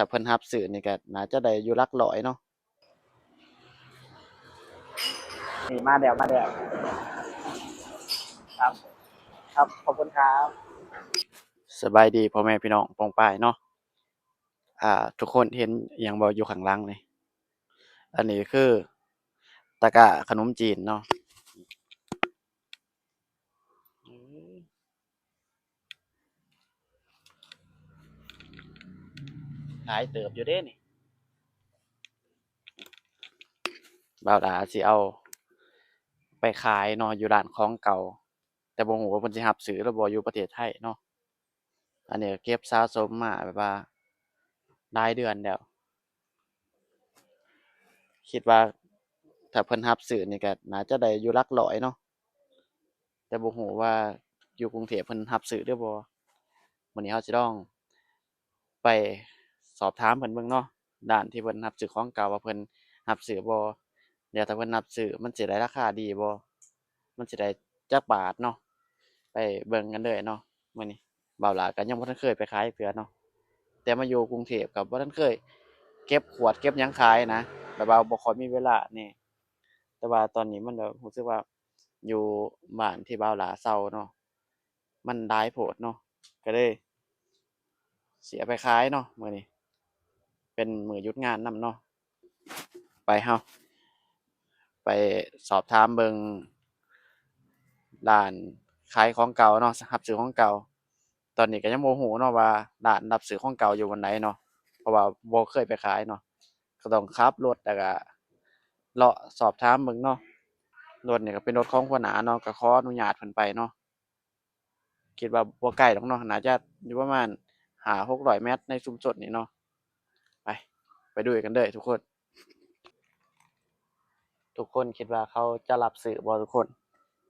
ຖ້າເພິ່ນຮັບຊື້ນີ້ກໍໜ້າຈະໄດ້ຢູ່ຫຼັກຮ້ອຍເນາະ. ນີ້ມາແລ້ວ ມາແລ້ວ ຄັບ ຄັບ ຂອບຄຸນຄັບ. ສະບາຍດີພໍ່ແມ່ພີ່ນ້ອງປ້ອງປາຍເນາະ. ອ່າ ທຸກຄົນເຫັນອີ່ຫຍັງບໍ່ຢູ່ຂ້າງຫຼັງນີ້? ອັນນີ້ຄືຕະກ້າຂະໜົມຈີນເນາະ. ຫຼາຍເຕີບຢູ່ເດ້ນີ້. ບ່າວຫຼ້າຊິເອົາໄປຂາຍເນາະ ຢູ່ຮ້ານຂອງເກົ່າ, ແຕ່ບໍ່ຮູ້ວ່າເພິ່ນຊິຮັບຊື້ຫຼືບໍ່ ຢູ່ປະເທດໄທເນາະ. ອັນນີ້ກໍເກັບສະສົມມາແບບວ່າຫຼາຍເດືອນແລ້ວ. ຄິດວ່າຖ້າເພິ່ນຮັບຊື້ນີ້ກໍໜ້າຈະໄດ້ຢູ່ຫຼັກຮ້ອຍເນາະ, ແຕ່ບໍ່ຮູ້ວ່າຢູ່ກຸງເທບເພິ່ນຮັບຊື້ຫຼືບໍ່. ມື້ນີ້ເຮົາຊິລອງໄປສອບຖາມເພິ່ນເບິ່ງເນາະ, ຮ້ານທີ່ເພິ່ນຮັບຊື້ຂອງເກົ່າ ວ່າເພິ່ນຮັບຊື້ບໍ່, ແລ້ວຖ້າເພິ່ນຮັບຊື້ ມັນຊິໄດ້ລາຄາດີບໍ່? ມັນຊິໄດ້ຈັກບາດເນາະ, ໄປເບິ່ງກັນເລີຍເນາະ. ມື້ນີ້ບ່າວຫຼ້າກໍຍັງບໍ່ທັນເຄີຍໄປຂາຍຈັກເທື່ອເນາະ, ແຕ່ມາຢູ່ກຸງເທບກໍບໍ່ທັນເຄີຍເກັບຂວດເກັບຫຍັງຂາຍນະ, ແບບວ່າບໍ່ຄ່ອຍມີເວລາແດ່. ແຕ່ວ່າຕອນນີ້ມັນແບບຮູ້ສຶກວ່າຢູ່ບ້ານທີ່ບ່າວຫຼ້າເຊົ່າເນາະ ມັນຫຼາຍໂພດເນາະ, ກໍເລີຍຊິເອົາໄປຂາຍເນາະ. ມື້ນີ້ເປັນມື້ຢຸດງານນຳເນາະ. ໄປ ເຮົາໄປສອບຖາມເບິ່ງຮ້ານຂາຍຂອງເກົ່າເນາະ, ຮັບຊື້ຂອງເກົ່າ. ຕອນນີ້ກໍຍັງບໍ່ຮູ້ເນາະວ່າຮ້ານຮັບຊື້ຂອງເກົ່າຢູ່ບ່ອນໃດເນາະ, ເພາະວ່າບໍ່ເຄີຍໄປຂາຍເນາະ. ກໍຕ້ອງຂັບລົດ ແລ້ວກໍເລາະສອບຖາມເບິ່ງເນາະ. ລົດນີ້ກໍເປັນລົດຂອງຫົວໜ້າເນາະ, ກໍຂໍອະນຸຍາດເພິ່ນໄປເນາະ. ຄິດວ່າບໍ່ໄກດອກເນາະ, ໜ້າຈະຢູ່ປະມານຫ້າຫົກຮ້ອຍແມັດໃນຊຸມຊົນນີ້ເນາະ. ໄປ ໄປດູກັນເດີທຸກຄົນ. ທຸກຄົນຄິດວ່າເຂົາຈະຮັບຊື້ບໍ່ທຸກຄົນ?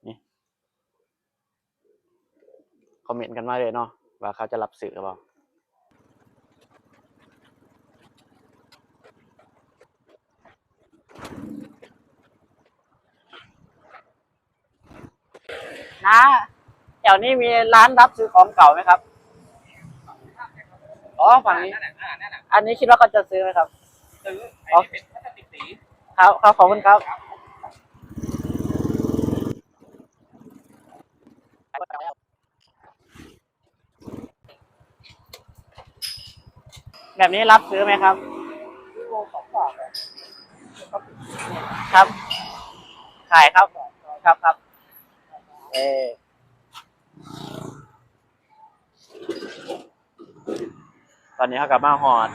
ນີ້ ຄອມເມັນກັນມາເລີຍເນາະ ວ່າເຂົາຈະຮັບຊື້ບໍ່. น้า แถวนี้มีร้านรับซื้อของเก่าไหมครับ? อ๋อ ฝั่งนี้ อันนี้คิดว่าเขาจะซื้อไหมครับ? ซื้อ อ๋อ อันนี้เป็นพลาสติกสี ครับ ครับ ขอบคุณครับ แบบนี้รับซื้อไหมครับ? ครับ ขายครับ ครับ ครับ เออ ตอนนี้เราก็มาฮอด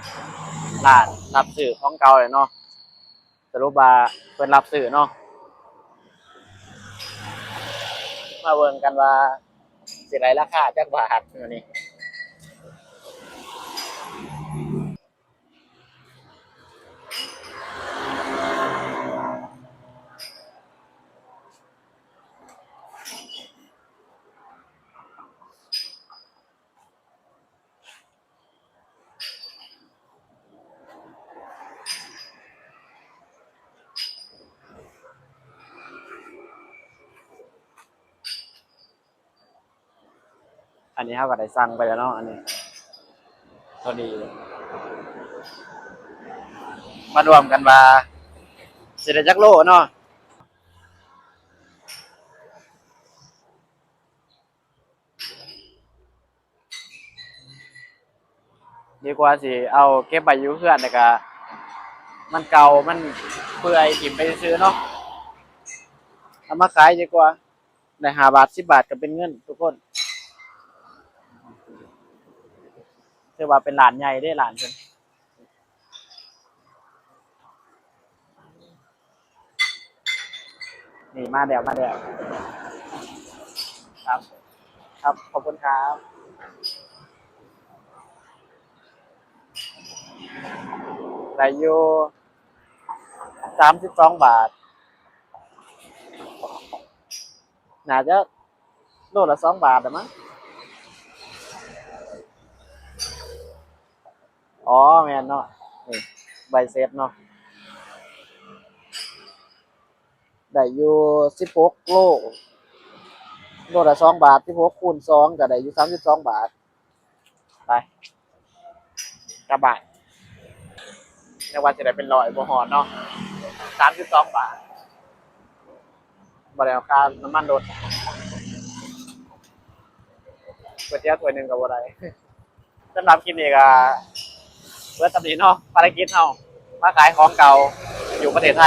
ร้านรับซื้อของเก่าแล้วเนาะ. สรุปว่าเพิ่นรับซื้อเนาะ. มาเบิ่งกันว่าสิได้ราคาจักบาทมื้อนี้. อันนี้เราก็ได้สั่งไปแล้วเนาะ อันนี้ ตอนนี้มารวมกันว่าสิได้จักโลเนาะ. ดีกว่าสิเอาเก็บไว้อยู่เฮือน แล้วก็มันเก่า มันเปื่อย ถิ่มไปซื่อๆเนาะ. เอามาขายดีกว่า ได้ห้าบาท สิบบาทก็เป็นเงินทุกคน ถือว่าเป็นร้านใหญ่เด้ ร้านเพิ่น. นี่มาแล้ว มาแล้ว ครับ ครับ ขอบคุณครับ ได้อยู่สามสิบสองบาท น่าจะโลละสองบาทละมั้ง. อ๋อ แม่นเนาะ นี่ ใบเสร็จเนาะ ได้อยู่สิบหกโล โลละสองบาท สิบหกคูณสอง ก็ได้อยู่สามสิบสองบาท. ไป กลับบ้าน ຍັງວ່າຊິໄດ້ເປັນຮ້ອຍ ບໍ່ຮອດເນາະ ສາມສິບສອງບາດ ບໍ່ໄດ້ເອົາຄ່ານ້ຳມັນລົດ ກ໋ວຍຕຽວຖ້ວຍໜຶ່ງກໍບໍ່ໄດ້. ສຳລັບຄລິບນີ້ກໍເບິດສ່ຳນີ້ເນາະ ພາລະກິດເຮົາມາຂາຍຂອງເກົ່າຢູ່ປະເທດໄທ.